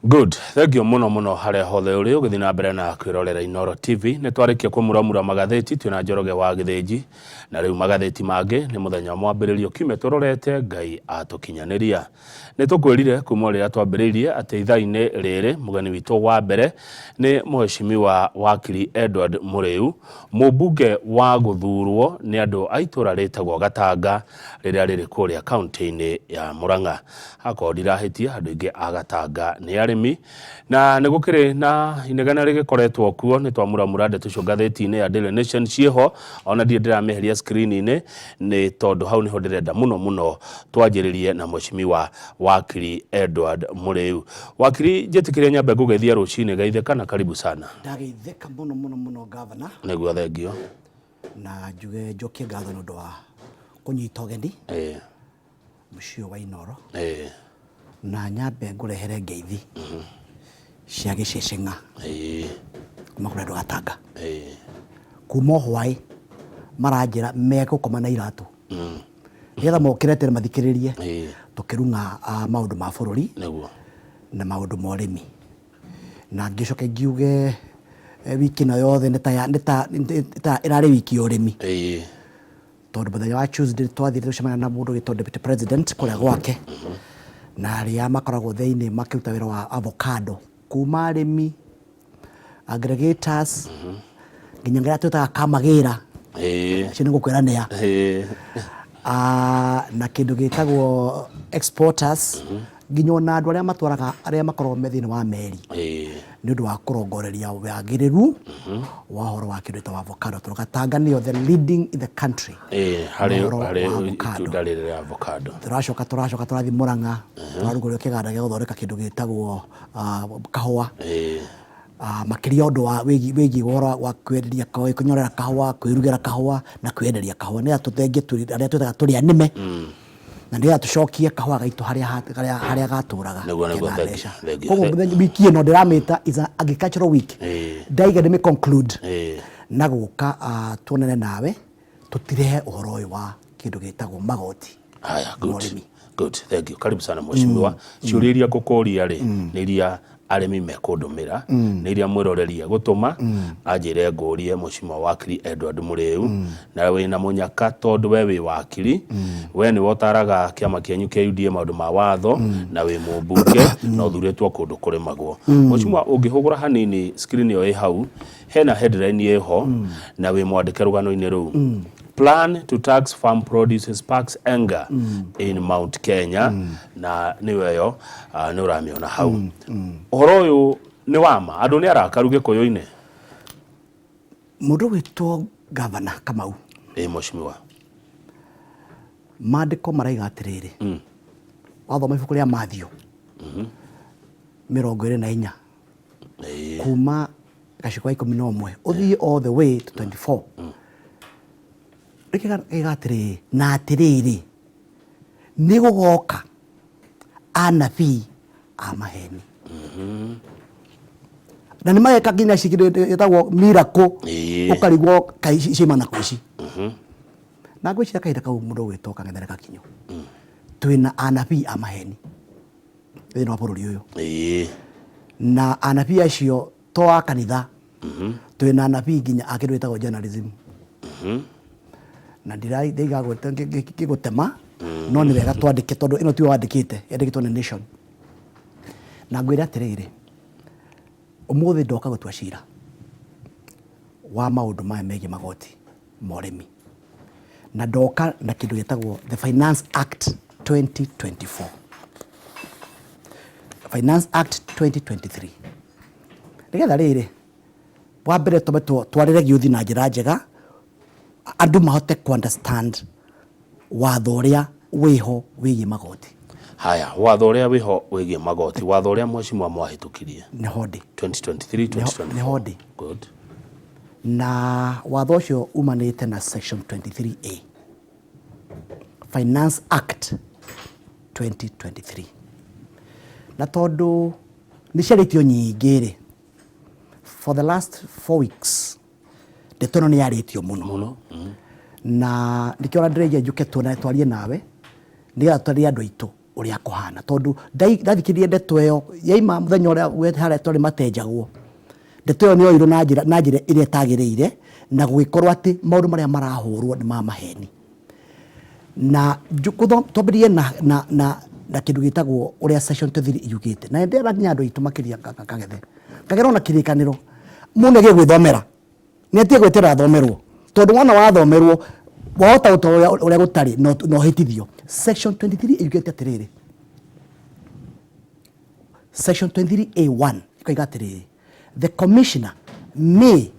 Good, thank you muno muno haria hothe uri ugithi na mbere na kwirorera Inooro TV. Nĩ twarĩkia kũmuramura magathĩti twĩna Njoroge wa Gĩthĩnji, na rĩu magathĩti mangĩ nĩ mũthenya wa mwambĩrĩrio kiumia tũrorete Ngai atũkinyanĩria. Nĩ tũkwĩrire kuma rĩrĩa twambĩrĩirie atĩ ithaa-inĩ rĩrĩ mũgeni witũ wa mbere nĩ Mheshimiwa Wakiri Edward Mũrĩu, mũmbunge wa gũthurwo nĩ andũ a itũra rĩtagwo Gatanga rĩrĩa rĩrĩ kũrĩa kaunti-inĩ ya Murang'a. Akorwo ndirahĩtia, andũ aingĩ a Gatanga nĩ arĩmi, na nĩ gũkĩrĩ na inegene rĩgĩkoretwo kuo. Nĩ twamuramura ndeto icio ngathĩti-inĩ ya Daily Nation ciĩho, ona ndirĩ ndĩramĩeheria screen-inĩ nĩ tondũ hau nĩho ndĩrenda mũno mũno twanjĩrĩrie na Mheshimiwa Wakiri Edward Mũrĩu. Wakiri, njĩtĩkĩria nyambe ngũgeithia rũcinĩ, geithĩka na karibu sana. Ndageithĩka mũno mũno mũno, Gavana. Nĩguo, thengio. Na njuge njokie ngatho nĩ ũndũ wa kũnyita ũgeni mũciĩ ũyũ wa Inooro. Na nyambe ngũrehere ngeithi cia gĩceceng'a kuma kũrĩ andũ a Tanga. Kuma o hwaĩ maranjĩra megũkoma na iratũ nĩgetha mokĩre tene mathikĩrĩrie tũkĩrung'a maũndũ ma bũrũri na maũndũ ma ũrĩmi. Na ngĩcoke ngiuge wiki ĩno yothe nĩ ta ĩrarĩ wiki ya ũrĩmi. Tondũ mũthenya wa Tuesday twathire tũcemania na mũndũ wĩtwo Deputy President kũrĩa gwake, na arĩa makoragwo thĩinĩ makĩruta wĩra wa avocado, kuma arĩmi, aggregators, nginya arĩa twĩtaga kamagĩra, acio nĩ ngũkwĩra nĩa, na kĩndũ gĩtagwo exporters, nginya ona andũ arĩa matwaraga, arĩa makoragwo me thĩinĩ wa meri, nĩ ũndũ wa kũrongoreria wagĩrĩru wa ũhoro wa kĩndũ gĩtagwo avocado, tondũ Gatanga nĩyo the leading in the country harĩ ũhoro harĩ wa avocado. Itunda rĩrĩ rĩa avocado. Tũracoka tũrathiĩ Mũrang'a, tũrarugũria kĩganda gĩa gũthondeka kĩndũ gĩtagwo kahũa. Makĩria ũndũ wa wĩgiĩ ũhoro wa kwenderia, kũnyorera kahũa, kwĩrugĩra kahũa na kwĩenderia kahũa, nĩgetha tũthengie arĩa twĩtaga tũrĩ anĩme, na nĩgetha tũcokie kahũa gaitũ harĩa gatũraga Nĩguo, kena thank you, mbeca. thank you. Koguo mũthenya wiki ĩno ndĩramĩta is a agricultural week. Ndaiga ndĩmĩ conclude na gũka tuonane nawe tũtirehe ũhoro ũyũ wa kĩndũ gĩtagwo magoti Haya, ma good. ũrĩmi. Good, thank you. Karibu sana, mheshimiwa. Ciũria iria ngũkũria rĩ, nĩ iria arĩmi mekũndũmĩra, nĩ iria mwĩroreri egũtũma anjĩre ngũrie Mheshimiwa Wakiri Edward Mũrĩu. Na wĩna mũnyaka tondũ we wĩ wakiri, we nĩwe ũtaraga kĩama kĩanyu kĩa UDA maũndũ ma watho, na wĩ mũmbunge na ũthurĩtwo kũndũ kũrĩmagwo. Mheshimiwa, ũngĩhũgũra hanini screen ĩyo ĩ hau, hena headline ĩho na wĩ mwandĩke rũgano-inĩ rũu: "Plan to tax farm produce sparks anger in Mount Kenya." Na nĩyo ĩyo, nĩ ũramĩona hau. Ũhoro ũyũ nĩ wama, andũ nĩ arakaru Gĩkũyũ-inĩ. Mũndũ gwĩtwo Gavana Kamau. Ĩ, mheshimiwa. Maandĩko maraiga atĩrĩrĩ, wathoma ibuku rĩa Matthew 24, kuma gaciko ga 11 ũthiĩ all the way to 24, rĩkĩga atĩrĩrĩ, na atĩrĩrĩ, nĩ gũgoka anabii a maheni na nĩ mageka nginya ĩtagwo miracle, ũkarigwo kaĩ ciaimana kũ ici. Na ngwĩciria kahinda kau mũndũ ũgwĩtwo Kang'ethere Gakinyũ, twĩna anabii a maheni thĩinĩ wa bũrũri ũyũ, na anabii acio to a kanitha, twĩna anabii nginya a kĩndũ gĩtagwo journalism. Na ndiriga ngĩgũtema, no nĩ wega twandĩke tondũ ĩno tiwe wandĩkĩte, yandĩkĩtwo nĩ Nation. Na ngwĩre atĩrĩrĩ, ũmũthĩ ndoka gũtua cira wa maũndũ maya megiĩ magoti ma ũrĩmi, na ndoka na kĩndũ gĩtagwo the Finance Act 2024, Finance Act 2023, nĩgetha rĩrĩ wa mbere tũme twarĩre gĩũthi na njĩra njega, andũ mahote ku understand watho ũrĩa wĩho wĩgiĩ magoti. Haya, watho ũrĩa wĩho wĩgiĩ magoti, watho ũrĩa mheshimiwa mwahĩtũkirie Nĩho ndĩ. 2023 2024. Nĩho ndĩ. Good. Na watho ũcio umanĩte na section 23A, Finance Act 2023, na tondũ nĩ ciarĩtio nyingĩ rĩ, for the last 4 weeks ndeto ĩno nĩ yarĩtio mũno. Mũno. Na nĩkĩo ona ndĩraigua njũke tuonane twarie nawe, nĩgetha twarĩrie andũ aitũ. Ũrĩa kũhana, tondũ ndathikĩrĩria ndeto ĩyo yaima mũthenya ũrĩa harĩa twarĩ matenjagwo, ndeto ĩyo nĩyoirwo na njĩra ĩrĩa ĩtagĩrĩire, na gũgĩkorwo atĩ maũndũ marĩa marahũrwo nĩ ma maheni. Na twambĩrĩrie na kĩndũ gĩtagwo ũrĩa section 23 yugĩte, na ndĩrera nginya andũ aitũ makĩria kagethe kagethe ona kĩrĩkanĩro mũndũ nĩagiĩ gwĩthomera, nĩ atige gweterera athomerwo, tondũ wona wathomerwo wahota gũtaũra ũrĩa gũtarĩ na ũhĩtithio. Section 23 yugĩte atĩrĩrĩ, section 23A1 ĩkoiga atĩrĩrĩ, "The commissioner may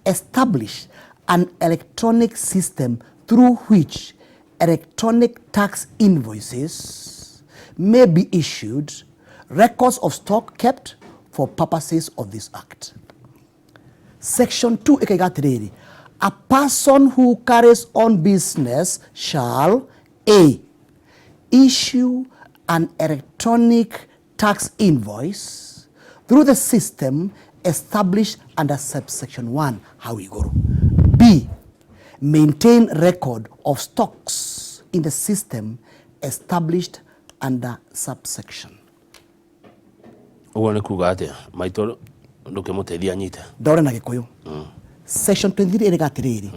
establish an electronic system through which electronic tax invoices may be issued, records of stock kept for purposes of this act." Section 2 ĩkaiga atĩrĩrĩ, "A person who carries on business shall a issue an electronic tax invoice through the system established under subsection 1 hau igũrũ, b maintain record of stocks in the system established under subsection." Ũguo nĩ kuga atĩa, maitũ? Ndũkĩmũteithia anyite. Ndore na Gĩkũyũ. Section 23 ĩrĩga atĩrĩrĩ,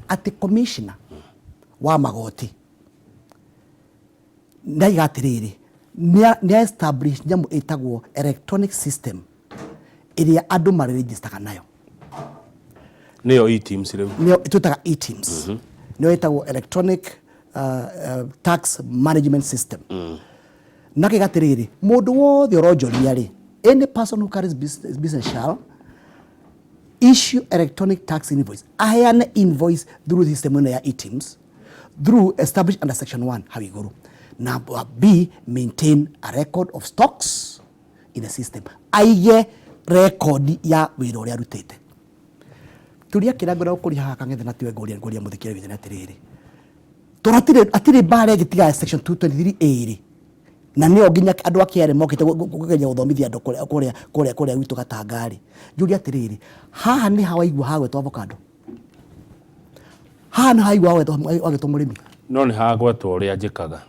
atĩ commissioner wa magoti ndaiga atĩrĩrĩ, nĩ establish nyamũ ĩtagwo electronic system ĩrĩa andũ marĩregistaga nayo. Nĩyo eTIMS rĩu? Nĩyo twĩtaga eTIMS, nĩyo ĩtagwo electronic tax management system. Na kĩga atĩrĩrĩ, mũndũ wothe ũronjoria rĩ, any person who carries business shall issue electronic tax invoice, aheane invoice through system ĩno ya eTIMS through established under section 1 hau igũrũ, na b maintain a record of stocks in the system, aige rekondi ya wĩra ũrĩa arutĩte. Kĩũria kĩrĩa ngwenda gũkũria haha kang'ethe, na tiwe ngũria, ngũria mũthikĩrĩria witũ, nĩ atĩrĩrĩ, tondũ hatirĩ mbara ĩngĩ tiga ya section 223 A rĩ, na nĩyo nginya andũ a KRA mokĩte kũgeria gũthomithia andũ kũrĩa gwitũ Gatanga rĩ. Njũrie atĩrĩrĩ, haha nĩ ha waigua hagwetwo avocado? Haha nĩ haigua hagwetwo mũrĩmi? No nĩ hagwetwo ũrĩa njĩkaga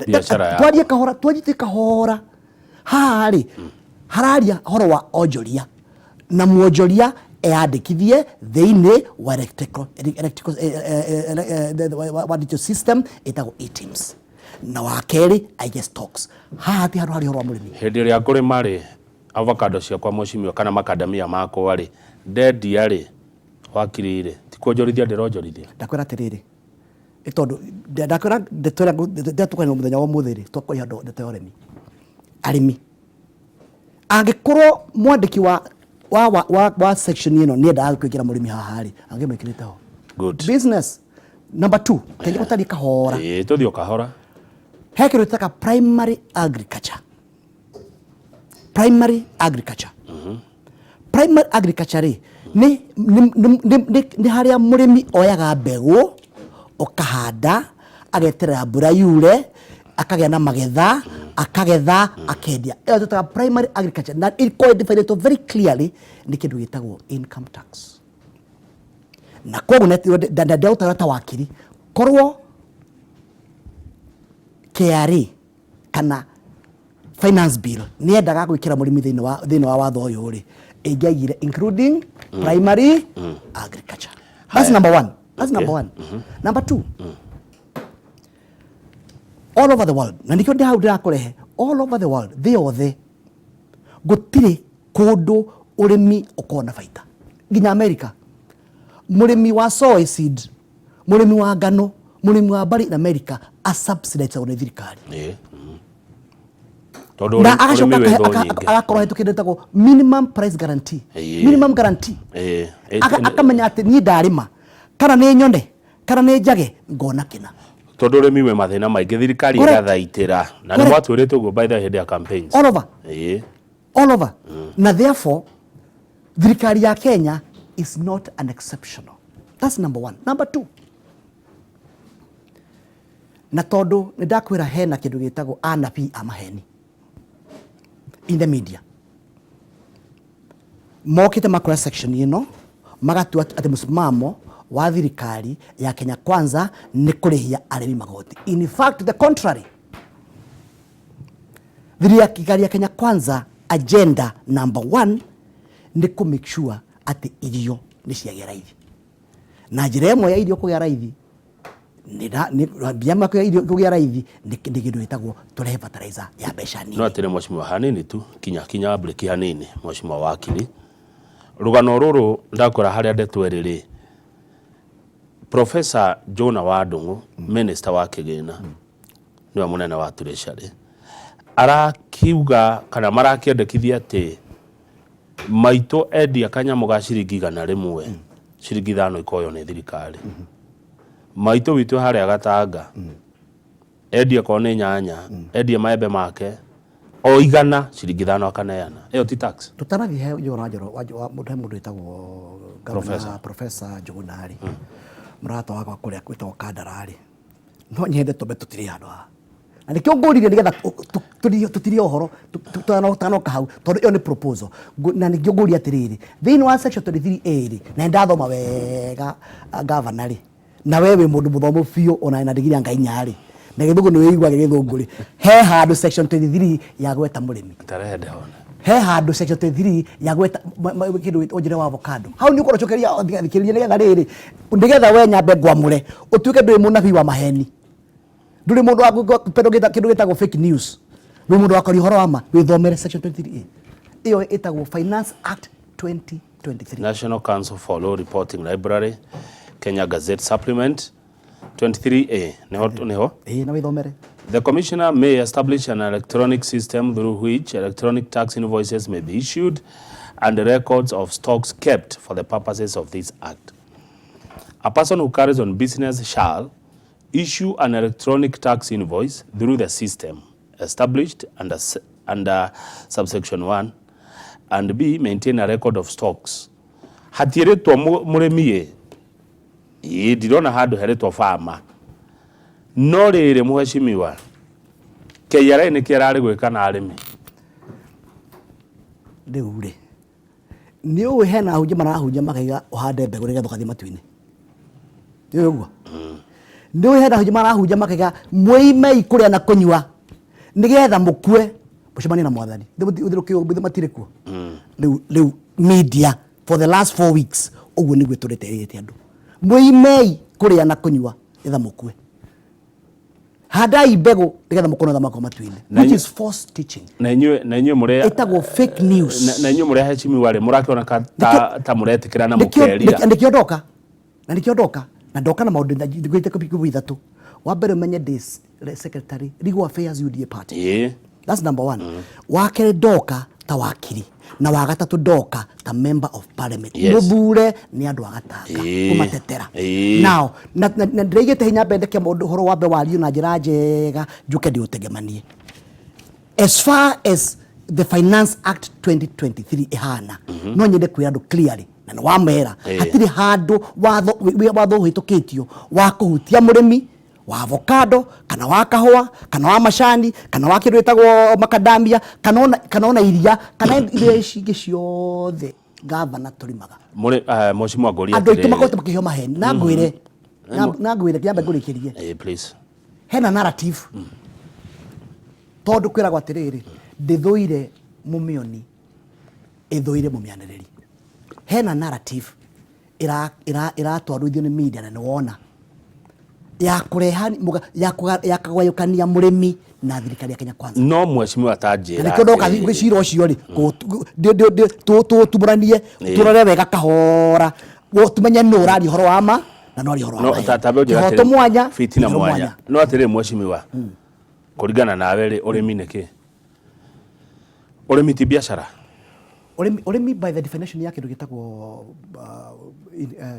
biacara yakwa. Twarie kahora, twanyite kahora. Haha rĩ, hararia horo wa onjoria, na mwonjoria eyandĩkithie thĩinĩ wa electrical, wa digital system ĩtagwo eTIMS, na wa kerĩ aige stocks. Haha ti handũ harĩ ũhoro wa mũrĩmi. Hĩndĩ ĩrĩa ngũrĩma rĩ, avocado ciakwa, mheshimiwa, kana makadamia makwa rĩ, ndendia rĩ, wakiri rĩ, ti kuonjorithia ndĩronjorithia? Ndakwĩra atĩrĩrĩ, ĩ tondũ ndakwĩra ndeto ĩrĩa tũkwaria mũthenya wa ũmũthĩ rĩ, twakwaria ndeto ya ũrĩmi, arĩmi. Angĩkorwo mwandĩki wa section ĩno nĩ endaga kwĩkĩra mũrĩmi haha rĩ, angĩmwĩkĩrĩte ho. Good. Business number two, kenya gũtariĩ kahora. Ĩĩ, tũthiĩ o kahora. He kĩndũ gĩtaga primary agriculture. Primary agriculture, primary agriculture rĩ, nĩ harĩa mũrĩmi oyaga mbegũ, ũkahanda, ageterera mbura yure, akagĩa na magetha, akagetha, akendia. Ĩyo tũtaga primary agriculture, na ĩkoragwo defined very clearly nĩ kĩndũ gĩtagwo income tax. Na koguo ndagũtara ta wakiri, korwo KRA kana finance bill nĩ yendaga gwĩkĩra mũrĩmi thĩinĩ wa watho ũyũ rĩ, ĩngĩaigire including primary agriculture. That's number one. That's number one. Number two, all over the world, na nĩkĩo ndĩ hau ndĩrakũrehe, all over the world, thĩ yothe, gũtirĩ kũndũ ũrĩmi ũkoragwo na baita. Nginya America, mũrĩmi wa soy seed, mũrĩmi wa ngano, mũrĩmi wa barley in America asubsidizagwo nĩ thirikari. Tondũ Na ũrĩmi agacoka wĩ thũ nyingĩ. Agakorwo ahĩtũkĩte ĩtagwo minimum price guarantee. Minimum guarantee. Akamenya atĩ niĩ ndarĩma, kana nĩ nyone kana nĩ njage, ngona kĩna. Tondũ ũrĩmi wĩ mathĩna maingĩ, thirikari ĩgathaitĩra, na nĩ mwatwĩrĩte ũguo by the way hĩndĩ ya campaigns. All over. All over. Na therefore thirikari ya Kenya is not an exceptional. That's number one. Number two, na tondũ nĩ ndakwĩra hena kĩndũ gĩtagwo anabii a maheni in the media, mokĩte makoya section ĩno, magatua atĩ mũsimamo wa thirikari ya Kenya Kwanza nĩ kũrĩhia arĩmi magoti. In fact, the contrary. Thirikari ya Kenya Kwanza agenda number one nĩ kũ make sure atĩ irio nĩ ciagĩa raithi, na njĩra ĩmwe ya irio kũgĩa raithi nĩ mbia ya irio kũgĩa raithi nĩ kĩndũ gĩtagwo tũrehe fertilizer ya mbeca nini. No atĩrĩ, mheshimiwa, hanini tu, kinya kinya break hanini. Mheshimiwa wakiri, rũgano rũrũ ndakora harĩa ndeto ĩrĩ rĩ, Professor Jonah wa Ndung'u, minister wa kĩgĩna, nĩwe mũnene wa Treasury, arakiuga kana marakĩendekithia atĩ maitũ endia kanyamũ ga ciringi 100, ciringi 5 ikoywo nĩ thirikari. Maitũ witũ harĩa Gatanga endia korwo nĩ nyanya, endia maembe make o 100, ciringi 5 akaneana. Ĩyo ti tax? Tũtanathiĩ he Njũgũna wa Njoro wa mũndũ, he mũndũ wĩtagwo Professor. Professor Njũgũna rĩ, mũrata wakwa kũrĩa gwĩtagwo Kandara rĩ, no nyende tũmbe tũtirĩ handũ haha na nĩkĩo ngũririe nĩgetha tũtirie ũhoro tũtanoka hau, tondũ ĩyo nĩ proposal. Na nĩkĩo ngũria atĩrĩrĩ, thĩinĩ wa section 23A rĩ, na nĩndathoma wega, gavana rĩ, na we wĩ mũndũ mũthomu biũ ona na ndigiri ya ngai inya rĩ, na gĩthũngũ nĩ wĩiguaga gĩthũngũ rĩ, he handũ section 23 ya gweta mũrĩmi? Tarehe ndĩhone. He handũ section 23 ya gweta kĩndũ ũnjĩre wa avocado hau? Nĩ ũkorwo cokeria thikĩrĩria nĩgetha rĩrĩ, nĩgetha we nyambe ngwamũre ũtuĩke ndũrĩ mũnabii wa maheni, ndũrĩ mũndũ wa pendwo kĩndũ gĩtagwo fake news, wĩ mũndũ wa kwaria ũhoro wa ma. Wĩthomere section 23A ĩyo ĩtagwo Finance Act 2023. National Council for Law Reporting Library, Kenya Gazette Supplement 23A, niho niho? Ĩĩ, na wĩthomere. The commissioner may establish an electronic system through which electronic tax invoices may be issued and records of stocks kept for the purposes of this act. A person who carries on business shall issue an electronic tax invoice through the system established under subsection 1 and B, maintain a record of stocks. Hatiĩrĩtwo mũrĩmi ĩ, ĩĩ, ndirona handũ herĩtwo farmer. No rĩrĩ, mũhecimiwa, KRA nĩkĩ ĩrarĩ gwĩka na arĩmi? Rĩu rĩ, nĩ ũĩ hena ahunjia marahunjia makaiga ũhande mbegũ nĩgetha ũgathiĩ matu-inĩ? Nĩ ũĩ ũguo? Nĩ ũĩ hena ahunjia marahunjia makaiga mwĩimei kũrĩa na kũnyua nĩgetha mũkue mũcemanie na Mwathani? Thĩ matirĩ kuo rĩu. Rĩu media for the last 4 weeks ũguo nĩguo tũrĩte ĩrĩte andũ, mwĩimei kũrĩa na kũnyua nĩgetha mũkue, handai mbegũ nĩgetha mũkone ũthamaki wa matu-inĩ, which is false teaching. Na inyuĩ mũrĩ Ĩtagwo fake news. Na inyuĩ mũrĩ ahecimiwa rĩ, mũrakĩona ta mũretĩkĩra na mũkerira? Nĩkĩo ndoka na nĩkĩo ndoka na ndoka na maũndũ ngwĩte kĩbu ithatũ. Wa mbere, ũmenye ndĩ secretary legal affairs UDA party. That's number one. Wa kerĩ, ndoka ta wakiri, na wa gatatũ, ndoka ta member of parliament mũthure nĩ andũ a Gatanga kũmatetera. Now na ndĩraigĩte hinya mbendeke mũndũ ũhoro wambe wario na njĩra njega, njũke ndĩũtegemanie. As far as the Finance Act 2023 ĩhana, no nyende kwĩra andũ clearly na nĩ wamera, hatirĩ handũ watho ũhĩtũkĩtio wa kũhutia mũrĩmi wa avocado kana wa kahũa kana wa macani kana wa kĩndũ gĩtagwo macadamia kana ona iria kana indo ici ingĩ ciothe gavana tũrĩmaga. Mũrĩ mheshimiwa, ngũria Andũ aitũ atĩrĩrĩ. makoretwo makĩheo maheni na ngwĩre na ngwĩre kĩambe ngũrĩkĩrie. Ĩĩ, please. Hena narrative tondũ kwĩragwo atĩrĩrĩ, ndĩthũire mũmĩoni, ĩthũire mũmĩanĩrĩri. Hena narrative ĩratwarithio nĩ media na nĩ wona ya kũreha ya kũgayũkania mũrĩmi na thirikari ya Kenya Kwanza. No mheshimiwa, ta njĩra Na nĩkĩo ndoka atĩrĩrĩ. Gwĩcira ũcio rĩ, tũtumũranie, tũrore wega kahora, tumenye nũ ũraria ũhoro wa ma na no aria ũhoro wa No maheni. ta ta njĩra Kĩhoto atĩrĩ, mwanya, fitina itherũ. Mwanya. No atĩrĩrĩ, mheshimiwa, kũringana nawe rĩ, ũrĩmi nĩ kĩ? Ũrĩmi ti biacara? Ũrĩmi by the definition ya kĩndũ gĩtagwo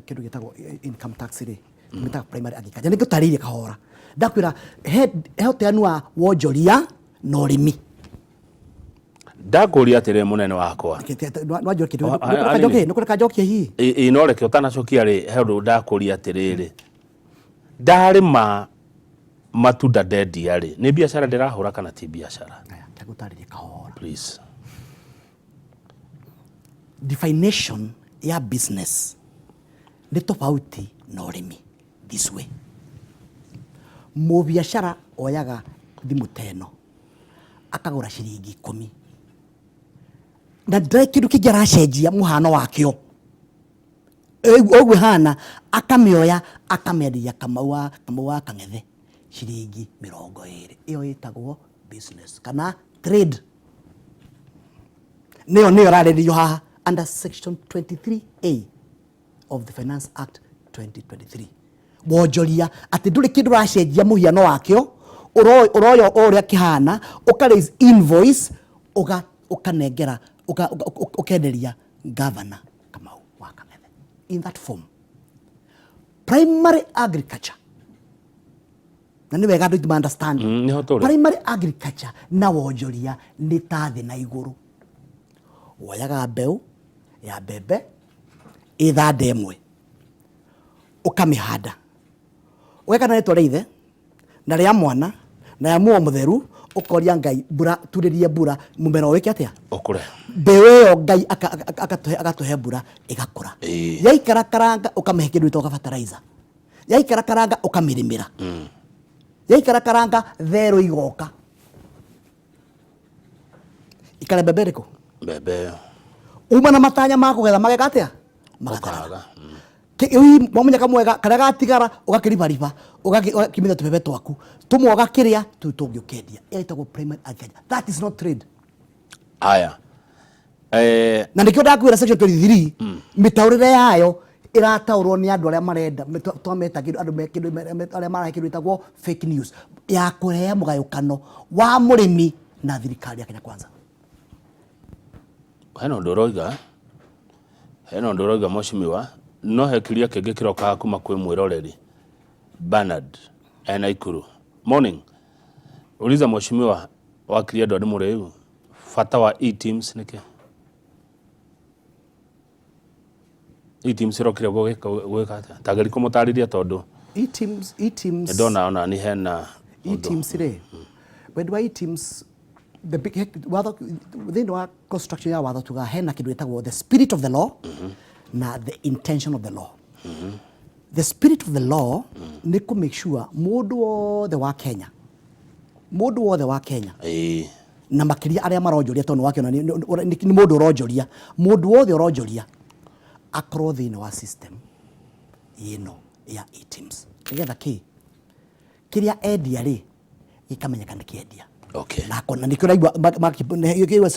kĩndũ gĩtagwo income tax rĩ, mĩtaga primary agriculture. Nĩ ngũtarĩirie kahora, ndakwĩra he ũteanu wa wonjoria na ũrĩmi. Ndakũria atĩrĩrĩ, mũnene wakwa. Nwanjokie? Oh, anini. Nĩkũreka njokie hihi? Ĩ, no reke ũtanacokia rĩ, he ũndũ ndakũria atĩrĩrĩ, ndarĩma matunda ndendia rĩ, nĩ biacara ndĩrahũra kana ti biacara? Aya, ngũtarĩrie kahora. Please. Definition ya business nĩ tofauti na ũrĩmi this way. Mũbiacara oyaga thimũ ta ĩno. Akagũra ciringi 10 na ndarĩ kĩndũ kĩngĩ aracenjia mũhano wakĩo ũguo ĩhana, akamĩoya akamĩenderia Kamau wa Kang'ethe ciringi 20. Ĩyo ĩtagwo business kana trade. Nĩyo ĩrarĩrĩrio haha under section 23A of the Finance Act 2023. Wonjoria atĩ ndũrĩ kĩndũ ũracenjia mũhiano wakĩo, ũroya o ũrĩa kĩhana, ũka raise invoice, ũkanengera, ũkenderia Governor Kamau wa Kang'ethe in that form. Primary agriculture, na nĩ wega andũ aingĩ ma understand. Nĩho tũrĩ. Primary agriculture na wonjoria nĩ ta thĩ na igũrũ. Woyaga mbeũ ya mbembe ĩthanda ĩmwe, ũkamĩhanda, ũgeka na rĩtwa rĩa ithe na rĩa mwana na ya muoyo mũtheru, ũkoria Ngai mbura, turĩrie mbura, mũmera ũwĩke atĩa? Ũkũre. Mbeũ ĩyo Ngai akatũhe mbura, ĩgakũra. Yaikara karanga, ũkamĩhe kĩndũ gĩtagwo fertilizer. Yaikara karanga, ũkamĩrĩmĩra. Yaikara karanga, therũ igoka ikara. Mbembe ĩrĩkũ? Mbembe ĩyo. Uma na matanya ma kũgetha, mageka atĩa? Magathara. Ũkaga. Wamenya kamwega karĩa gatigara, ũgakĩribariba, ũgakĩmitha tũbebe twaku tũmwe, ũgakĩrĩa tũu tũngĩ ũkendia. Ĩyo ĩtagwo primary agriculture. That is not trade. Aya. Na nĩkĩo ndakwĩra section 23 mĩtaũrĩre yayo ĩrataũrwo nĩ andũ arĩa marenda twameta kĩndũ andũ kĩndũ arĩa marahe kĩndũ gĩtagwo fake news ya kũrehe mũgayũkano wa mũrĩmi na thirikari ya Kenya Kwanza. Hena ũndũ ũroiga mheshimiwa, no he kĩũria kĩngĩ kĩrokaga kuma kwĩ mwĩroreri Bernard e Naikuru. Morning, uliza mheshimiwa wakiri Edward Muriu bata wa e-teams nĩkĩ? E-teams ĩrokire gwĩka atĩa? Tageri kũmũtarĩria tondũ E-teams, e-teams. Ndona ona ni hena ũndũ. E-teams rĩ, wendi wa e-teams, the big watho thĩinĩ wa construction ya watho tugaga hena kĩndũ gĩtagwo the spirit of the law na the intention of the law. The spirit of the law nĩ kũ make sure mũndũ wothe wa Kenya, mũndũ wothe wa Kenya, na makĩria arĩa maronjoria, tondũ wakĩona nĩ mũndũ ũronjoria, mũndũ wothe ũronjoria akorwo thĩinĩ wa system ĩno ya e-teams, nĩgetha kĩ kĩrĩa endia rĩ gĩkamenyeka nĩ kĩendia. Na kona nĩkĩo ũraigua nĩkĩo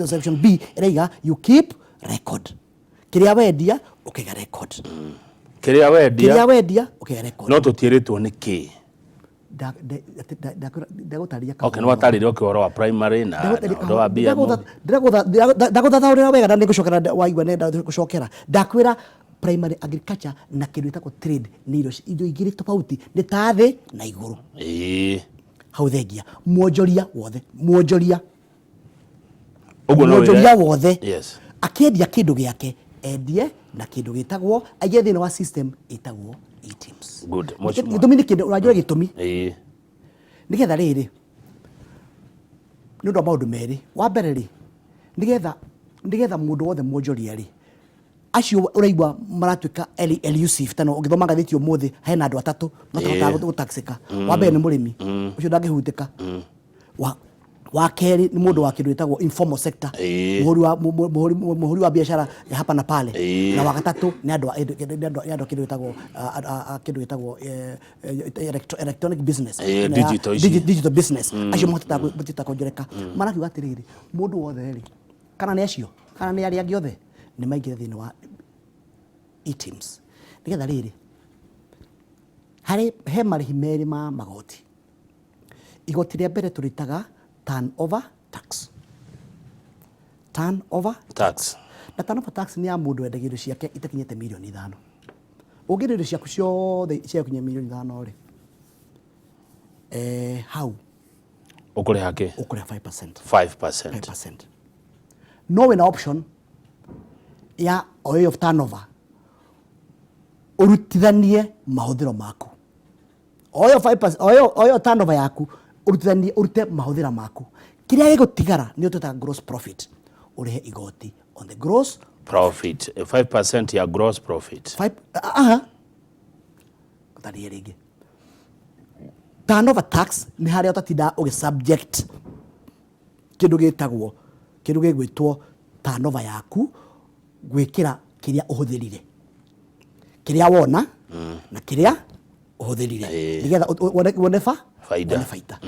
section B ĩraiga you keep record. Kĩrĩa wendia ũkaiga record. Kĩrĩa wendia. Kĩrĩa wendia ũkaiga record. No tũtiĩrĩtwo nĩ kĩ. Ndagũtarĩria. Okay, nĩ watarĩria ũhoro wa primary na ũndũ wa BMO. Ndagũthathaũrĩra wega na nĩngũcokera waigua nenda gũcokera. Ndakwĩra primary agriculture na kĩndũ gĩtagwo trade nĩ irio indo igĩrĩ tofauti, nĩ ta thĩ na igũrũ. Hau thengia mwonjoria wothe, mwonjoria Ũguo no mwonjoria wothe akĩendia kĩndũ gĩake, endie na kĩndũ gĩtagwo, aige thĩinĩ wa system ĩtagwo e-teams. Good. Mheshimiwa. Gĩtũmi nĩ kĩndũ ũranjũra gĩtũmi, nĩgetha rĩrĩ, nĩ ũndũ wa maũndũ merĩ. Wa mbere rĩ, nĩgetha mũndũ wothe mwonjoria rĩ, acio ũraigua maratuĩka elusive, tano ũngĩthoma ngathĩti ũmũthĩ hena andũ atatũ matahotaga gũtaxĩka. Wa mbere nĩ mũrĩmi, ũcio ndangĩhutĩka. Wa kerĩ nĩ mũndũ wa kĩndũ gĩtagwo informal sector, mũhũri wa biacara ya hapa na pale. Na wa gatatũ nĩ andũ a kĩndũ gĩtagwo electronic business. Ĩno ya digital ici. Digital business, acio mahotete kuongereka. Marakiuga atĩrĩrĩ, mũndũ wothe rĩ, kana nĩ acio kana nĩ arĩa angĩ othe, nĩ maingĩre thĩinĩ wa e-teams, nĩgetha rĩrĩ, harĩ he marĩhi merĩ ma magoti. Igoti rĩa mbere tũrĩtaga turnover tax. Turnover tax. Na turnover tax nĩ ya mũndũ wendagia indo ciake itakinyĩte mirioni 5. Ũngĩendia indo ciaku ciothe ciakinya mirioni 5 rĩ, hau Ũkũrĩha kĩ? Ũkũrĩha 5%. 5%. 5%. No wĩna option ya o ĩyo turnover ũrutithanie mahũthĩro maku, o ĩyo 5%, o ĩyo turnover yaku, ũrutithanie, ũrute mahũthĩro maku, kĩrĩa gĩgũtigara nĩyo twĩtaga gross profit, ũrĩhe igoti on the gross profit. 5% ya gross profit. Five, aha, gũtarĩrie rĩngĩ, turnover tax nĩ harĩa ũtatindaga ũgĩ subject Kĩndũ gĩtagwo, kĩndũ gĩgwĩtwo turnover yaku, gwĩkĩra kĩrĩa ũhũthĩrire, kĩrĩa wona na kĩrĩa ũhũthĩrire, nĩgetha wone ba Faida. Wone faida.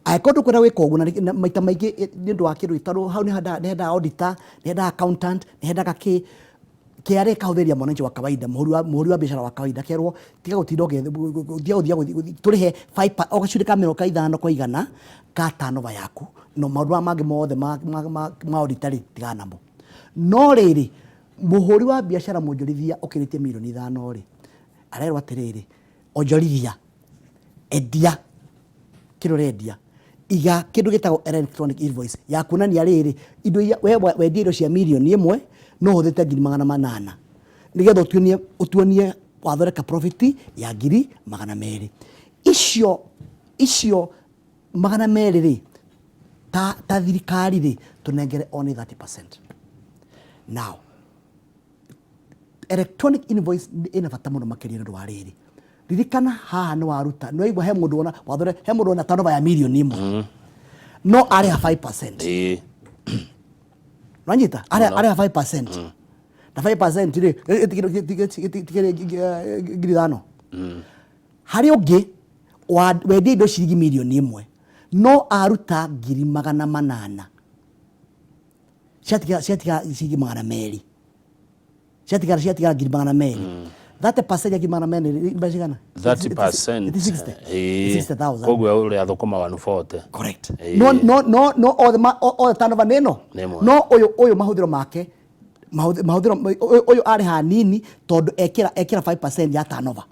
Angĩkorwo ndũkwenda gwĩka ũguo, na maita maingĩ nĩ ũndũ wa kĩndũ gĩtarwo hau, nĩ hendaga auditor, nĩ hendaga accountant, nĩ hendaga kĩ. KRA ĩkahũthĩria mwananchi wa kawaida, mũhũri wa biacara wa kawaida, kerwo tiga gũtinda tiga gũthiĩ tũrĩhe o gacunjĩ ka 50% ka turnover yaku, no maũndũ maya mangĩ mothe ma auditor rĩ, tigana namo. No rĩrĩ, mũhũri wa biacara mwonjorithia ũkĩrĩtie mirioni 5 rĩ, arerwo atĩrĩrĩ, onjorithia, endia kĩrĩa ũrendia, iga kĩndũ gĩtagwo electronic invoice ya kuonania rĩrĩ, indo iria we wendia, indo cia mirioni 1, no ũhũthĩte 800,000, nĩgetha ũtuonie wathondeka profit ya 200,000. Icio 200 rĩ, ta thirikari rĩ, tũnengere only 30%. Now electronic invoice ĩna bata mũno makĩria nĩ ũndũ wa rĩrĩ, ririkana haha nĩ waruta, nĩ waigua he mũndũ wona wathore, he mũndũ wona turnover ya mirioni 1, no arĩha 5%. Nwanyita? Arĩha 5%, na 5% rĩ, tikĩrĩ 5,000. Harĩ ũngĩ wendia indo ciringi mirioni 1, no aruta 800,000, ciatiga ciringi 200, ciatigara 200,000. 30% ya 200,000 nĩ mbeca cigana? 30%. It is 60. 60,000. Koguo ũrĩa thũkũma 140. Correct. No othe othe turnover nĩ ĩno. Nĩ ĩmwe. No ũyũ mahũthĩro make, mahũthĩro ũyũ arĩha nini tondũ ekĩra 5% ya turnover,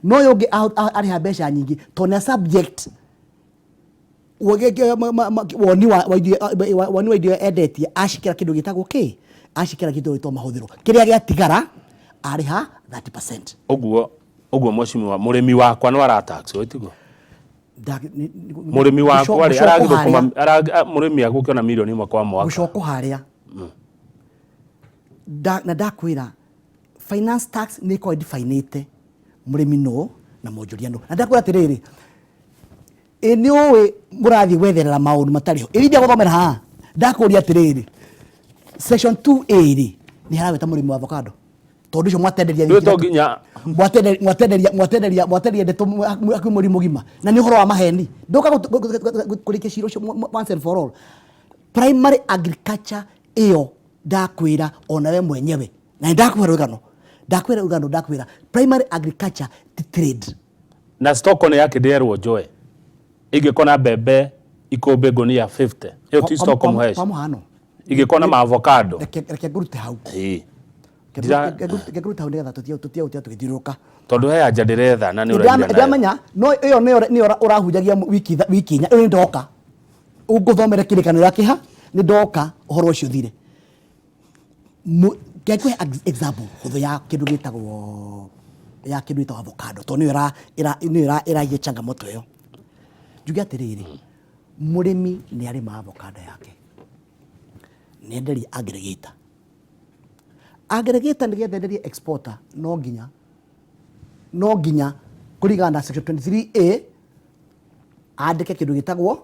no ũyũ ũngĩ arĩha mbeca nyingĩ tondũ nĩ subject woni wa indo endetie, acikĩra kĩndũ gĩtagwo kĩ, acikĩra kĩndũ gĩtagwo mahũthĩro, kĩrĩa gĩatigara arĩha 30%. Ũguo mheshimiwa, mũrĩmi wakwa no arataxwo, tiguo? Mũrĩmi wakwa rĩ, aragĩthũkũma mũrĩmi agũkĩona mirioni 1 kwa mwaka. Gũcoko harĩa na ndakwĩra finance tax nĩ ĩkoragwo ĩdefinĩte mũrĩmi nũ na mwonjoria nũ, na ndakwĩra atĩrĩrĩ, ĩ nĩ ũĩ mũrathiĩ gwetherera maũndũ matarĩ ho ĩrindia gũthomera haha. Ndakũria atĩrĩrĩ, section 2A rĩ, nĩ haragwĩta mũrĩmi wa avocado, tondũ ũcio mwatenderia Rĩu to nginya mwatenderia ndeto hakuhĩ mweri mũgima, na nĩ ũhoro wa maheni. Ndoka kũrĩkia cira ũcio once and for all. Primary agriculture ĩyo, ndakwĩra ona we mwenyewe, na nĩ ndakwĩra rũgano, ndakwĩra rũgano, ndakwĩra primary agriculture ti trade. Na stock nĩ yake ndĩrerwo njoe ingĩkona mbembe ikũmbĩ ngũnia 50, ĩyo ti stock? Mũhesh. Kwa mũhano. Ingĩkona ma avocado. Reke ngũrute hau. Reke ngũrute hau nĩgetha tũtige gũtinda tũgĩthiũrũrũka. Tondũ he anja ndĩretha na nĩ ũraigana nayo. Ndĩramenya, no ĩyo nĩyo ũrahunjagia wiki 4. Ĩyo nĩ ndoka ngũthomere kĩrĩkanĩro ya kĩha, nĩ ndoka ũhoro ũcio ũthire. Ngekũhe example hũthũ ya kĩndũ gĩtagwo, ya kĩndũ gĩtagwo avocado, tondũ nĩyo nĩyo ĩragia changamoto ĩyo. Njuge atĩrĩrĩ, mũrĩmi nĩ arĩma avocado yake, nĩ enderia aggregator. Aggregator nĩgetha enderie exporter, no nginya kũringana na section 23A andĩke kĩndũ gĩtagwo,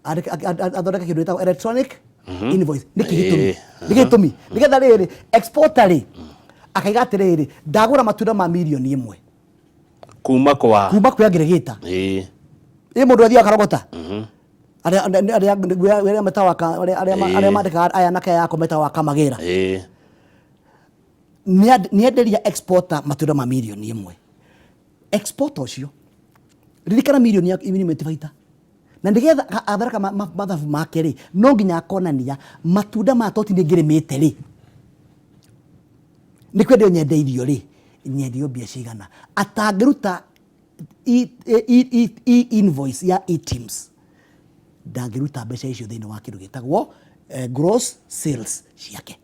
athondeke kĩndũ gĩtagwo electronic invoice. Nĩkĩ gĩtũmi? Nĩ gĩtũmi nĩgetha rĩrĩ, exporter rĩ, akaiga atĩrĩrĩ, ndagũra matunda ma mirioni 1 kuma kwa kuma kwĩ aggregator. Ĩ mũndũ athiaga akarogota arĩa metagwo arĩa mandĩkaga aya na kaya yako metagwo akamagĩra. Nĩ enderia exporter matunda ma mirioni 1. Exporter ũcio, ririkana, mirioni 1 ti baita, na nĩgetha athondeka mathabu make rĩ, no nginya akonania matunda maya toti nĩ ngĩrĩmĩte rĩ, nĩ kwendio nyendeirio rĩ, nyendio mbia cigana. Atangĩruta e invoice ya eTIMS, ndangĩruta mbeca icio thĩinĩ wa kĩndũ gĩtagwo gross sales ciake,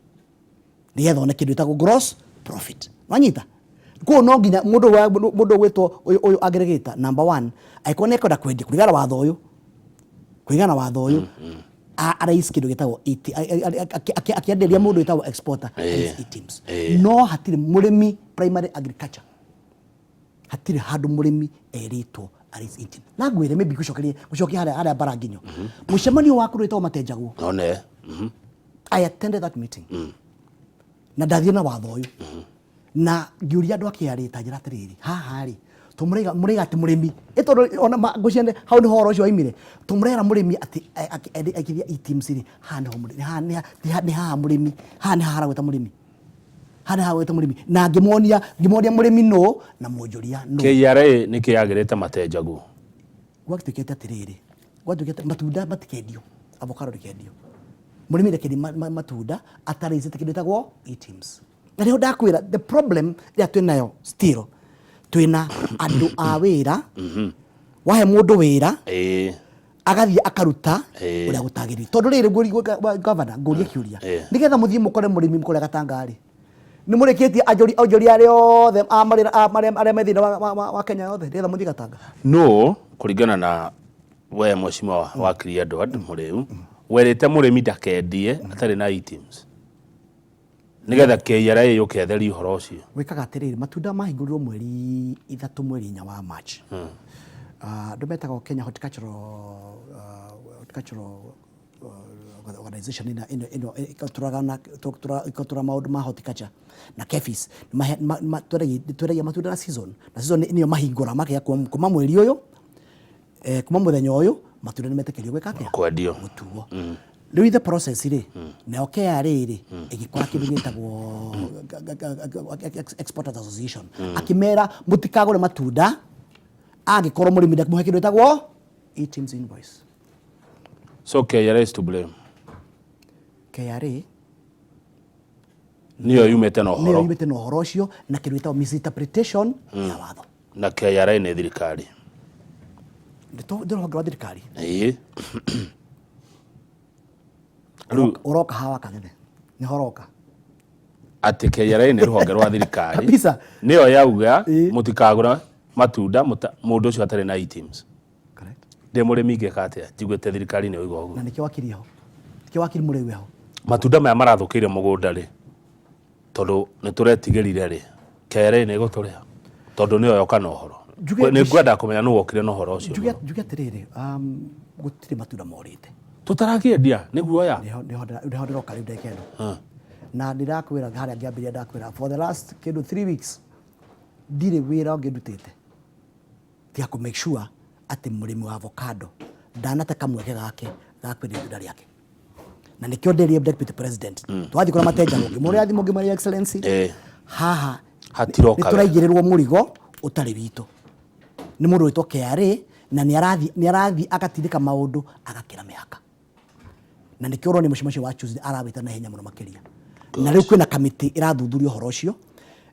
nĩgetha one kĩndũ gĩtagwo gross profit. Wanyita? Koguo no nginya mũndũ ũgwĩtwo ũyũ aggregator number one, angĩkorwo nĩ ekwenda kwendia kũringana na watho ũyũ, araise kĩndũ gĩtagwo akĩenderia mũndũ wĩtagwo exporter, araise eTIMS. No hatirĩ mũrĩmi, primary agriculture, hatirĩ handũ mũrĩmi erĩtwo Aris 18 na ngwire maybe gucokerie gucokia haria haria bara nginyo mucemanio wa kuru wĩtagwo matenjagwo. None. I attended that meeting na ndathire na watho ũyũ na ngĩũria andũ a KRA ta njĩra atĩrĩrĩ, haha rĩ tũmũraiga mũraiga atĩ mũrĩmi ĩ tondũ ona ngũciende hau nĩho ũhoro ũcio waimire, tũmũrera mũrĩmi atĩ aikithia eTIMS rĩ, haha nĩho mũrĩmi, haha nĩ haha mũrĩmi, haha nĩ haha haragwĩta mũrĩmi, haha nĩ haragwĩta mũrĩmi, na ngĩmonia ngĩmonia mũrĩmi nũ na mwonjoria nũ. KRA nĩkĩ yagĩrĩte matenjagwo? Gwatuĩkĩte atĩrĩrĩ, gwatuĩkĩte matunda matikendio, avocado ndĩkendio, mũrĩmi ndakendia matunda atarĩcĩte kĩndũ gĩtagwo eTIMS. Na nĩho ndakwĩra the problem ĩrĩa twĩnayo, still twĩna andũ a wĩra, wahe mũndũ wĩra agathiĩ akaruta ũrĩa gũtagĩrĩire, tondũ rĩrĩ governor, ngũrie kĩũria, nĩgetha mũthiĩ mũkore mũrĩmi mũkore gatanga rĩ, nĩ mũrĩkĩtie anjori arĩa othe a marĩa a marĩa arĩa me thĩinĩ wa Kenya yothe nĩgetha mũthiĩ gatanga? No kũringana na we mheshimiwa wakiri Edward Mũrĩu, werĩte mũrĩmi ndakendie atarĩ na eTIMS nĩgetha KRA yũke ĩtherie ũhoro ũcio. Wĩkaga atĩrĩrĩ, matunda mahingũrirwo mweri 3, mweri 4 wa March. Andũ metagwo Kenya Horticultural Organization ĩno ĩno ĩno ĩkotũraga na ĩkotũra maũndũ ma horticulture na KEPHIS, twendagia matunda na season, na season nĩyo mahingũra makĩga kuma mweri ũyũ, kuma mũthenya ũyũ matunda nĩ metĩkĩrio gwĩka atĩa? Kwendio. Gũtuo. Rĩu the process rĩ, nayo KRA rĩ ĩgĩkora kĩndũ gĩtagwo Exporters Association, akĩmera mũtikagũre matunda angĩkorwo mũrĩmi ndakũmũhe kĩndũ gĩtagwo eTIMS invoice. So KRA is to blame? KRA nĩyo yumĩte na nĩyo ũhoro yumĩte na ũhoro ũcio na kĩndũ gĩtagwo misinterpretation ya watho. Na KRA nĩ thirikari? Nĩ rũhonge rwa thirikari. Ĩĩ. Rĩu Ũroka hawa kang'ethe nĩho ũroka. Atĩ KRA nĩ rũhonge rwa thirikari? Kabisa. Nĩyo yauga mũtikagũra matunda mũndũ ũcio atarĩ na eTIMS? Correct. Ndĩ mũrĩmi ingĩka atĩa njiguĩte thirikari nĩ yoiga ũguo? Na nĩkĩo wakiri ho, nĩkĩo wakiri mũrĩu ho. Matunda maya marathũkĩire mũgũnda rĩ, tondũ nĩ tũretigĩrire rĩ, KRA nĩ ĩgũtũrĩha tondũ nĩyo yoka na ũhoro? Nĩ ngwenda kũmenya nũ wokire na ũhoro ũcio. Njuge njuge atĩrĩrĩ, gũtirĩ matunda morĩte. Tũtarakĩendia nĩ guoya. Nĩho ndĩroka rĩu ndagĩka ĩno, na ndĩrakwĩra harĩa ngĩambĩrĩria, ndakwĩra for the last kĩndũ 3 weeks ndirĩ wĩra ũngĩ ndutĩte tiga kũ make sure atĩ mũrĩmi wa avocado ndanate kamweke gake ga kwendia itunda rĩake, na nĩkĩo nderire deputy president twathiĩ kũrĩa matenjagwo, ngĩmũrĩra thimũ, ngĩmwĩra, "Excellency, haha Hatiroka nĩ tũraigĩrĩrwo mũrigo ũtarĩ witũ nĩ mũndũ wĩtwo KRA, na nĩ arathiĩ agatindĩka maũndũ agakĩra mĩhaka." Na nĩkĩo ũrona mũcemanio ũcio wa Tuesday arawĩta na ihenya mũno makĩria, na rĩu kwĩna kamĩtĩ ĩrathuthuria ũhoro ũcio,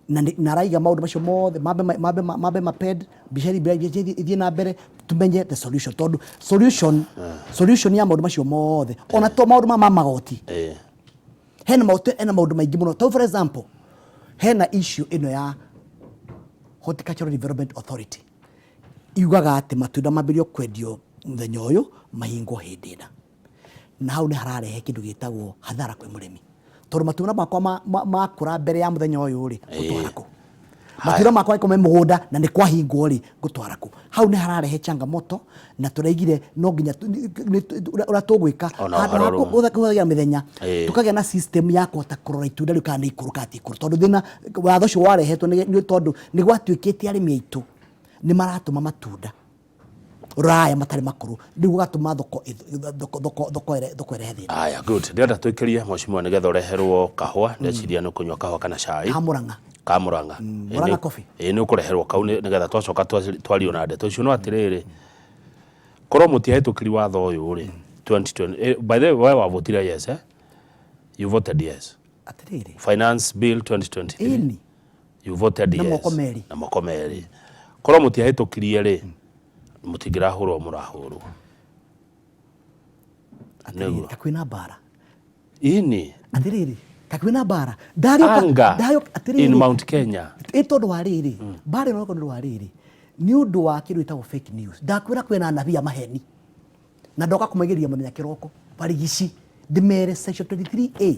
na araiga maũndũ macio mothe mambe maped mbica ithiĩ na mbere tumenye the solution, tondũ solution ya maũndũ macio mothe, ona to maũndũ ma magoti, hena maũndũ maingĩ mũno. Ta for example, hena issue ĩno ya Horticultural Development Authority yugaga atĩ matunda mambĩrĩrio kwendio mũthenya ũyũ, mahingwo hĩndĩ ĩna, na hau nĩ hararehe kĩndũ gĩtagwo hathara kwĩ mũrĩmi, tondũ matunda makwa makũra mbere ya mũthenya ũyũ rĩ, ngũtwara kũ? Matunda makwa angĩkorwo me mũgũnda na nĩ kwahingwo rĩ, ngũtwara kũ? Hau nĩ hararehe changamoto, na tũraigire no nginya ũrĩa tũgwĩka Ona handũ ha ũhoro kũhũthagĩra mĩthenya, tũkagĩa na system ya kũhota kũrora itunda rĩu kana nĩ ikũrũ kana ti ikũrũ, tondũ thĩna watho ũcio warehetwo nĩ tondũ nĩ gwatuĩkĩte arĩmi aitũ nĩ maratũma matunda rũraya matarĩ makũrũ, rĩu gũgatũma thoko ĩrehe thĩna. Aya, good. Ndĩrenda twĩkĩrie mheshimiwa nĩgetha ũreherwo kahũa. Ndeciria nĩ ũkũnyua kahũa kana cai. Ka Murang'a. Ka Murang'a. Murang'a coffee. Ĩĩ, nĩ ũkũreherwo kau nĩgetha twacoka twario na ndeto icio. No atĩrĩrĩ, korwo mũtiahĩtũkiri watho ũyũ rĩ 2020, by the way, we wavotire yes, eh? You voted yes? Atĩrĩrĩ. Finance Bill 2023. Ĩni. You voted Na yes? Moko merĩ. Na moko merĩ. Korwo mũtiahĩtũkirie rĩ, mũtingĩrahũrwo mũrahũrwo? Atĩrĩrĩ. Nĩguo. Ta kwĩna mbara. Ini. Atĩrĩrĩ, ta kwĩna mbara ndarĩũka. Anger Ndarĩũka atĩrĩrĩ. In Mount Kenya. Ĩ tondũ wa rĩrĩ, mbara ĩno nĩ ũndũ wa rĩrĩ, nĩ ũndũ wa kĩndũ gĩtagwo fake news. Ndakwĩra kwĩna anabii a maheni, na ndoka kũmaigĩrĩria mũthenya kĩroko barigici ndĩmere section 23A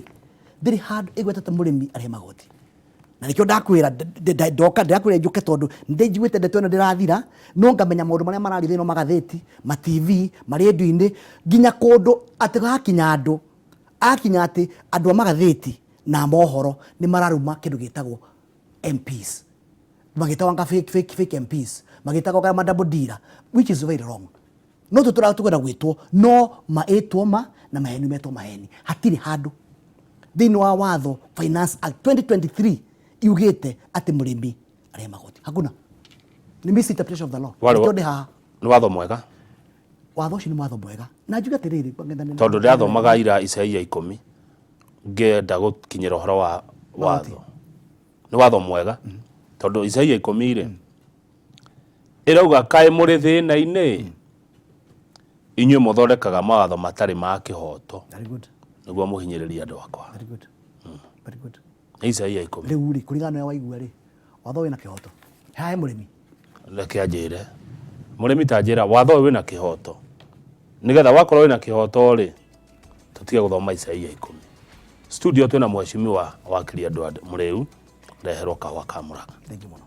ndĩrĩ handũ ĩgwetete mũrĩmi arĩhe magoti. Na nĩkĩo ndakwĩra ndoka ndĩrakwĩra njũke tondũ nĩndĩnjiguĩte ndeto ĩno ndĩrathira, no ngamenya maũndũ marĩa marario thĩinĩ wa magathĩti, ma TV, ma rĩndiũ-inĩ, nginya kũndũ atĩ hakinya andũ, akinya atĩ andũ a magathĩti na a mohoro nĩ mararuma kĩndũ gĩtagwo MPs. Magĩtagwo anga fake, fake, fake MPs, magĩtagwo anga ma double dealer, which is very wrong. No tũtũraga tũkwenda gwĩtwo no ma ĩtwo ma na maheni metwo maheni. Hatirĩ handũ thĩinĩ wa watho Finance Act 2023 yugĩte atĩ mũrĩmi arĩhe magoti. Hakuna. Nĩ misinterpretation of the law. Warĩ wa- Nĩkĩo ndĩ haha. Nĩ watho mwega. Watho ũcio nĩ watho mwega. Na njuge atĩrĩrĩ, tondũ ndĩrathomaga ira Isaia ikũmi ngĩenda gũkinyĩra ũhoro wa watho. Nĩ watho mwega tondũ Isaia ikũmi rĩ ĩrauga kaĩ mũrĩ thĩna-inĩ inyuĩ mũthondekaga mawatho matarĩ ma kĩhoto Very good. nĩguo mũhinyĩrĩrie andũ akwa. Very good. Very good. Nĩ Isaia ikũmi. Rĩu rĩ, kũringana na ũrĩa waigua rĩ, watho wĩna kĩhoto. Hahe mũrĩmi. Reke anjĩre mũrĩmi ta njĩra watho ũyũ wĩna kĩhoto nĩgetha wakorwo wĩna kĩhoto rĩ tũtige gũthoma Isaia ikũmi. Studio twĩna mheshimiwa wakiri Edward Mũrĩu reherwo kahũa ka Mũrang'a. Thank you mũno.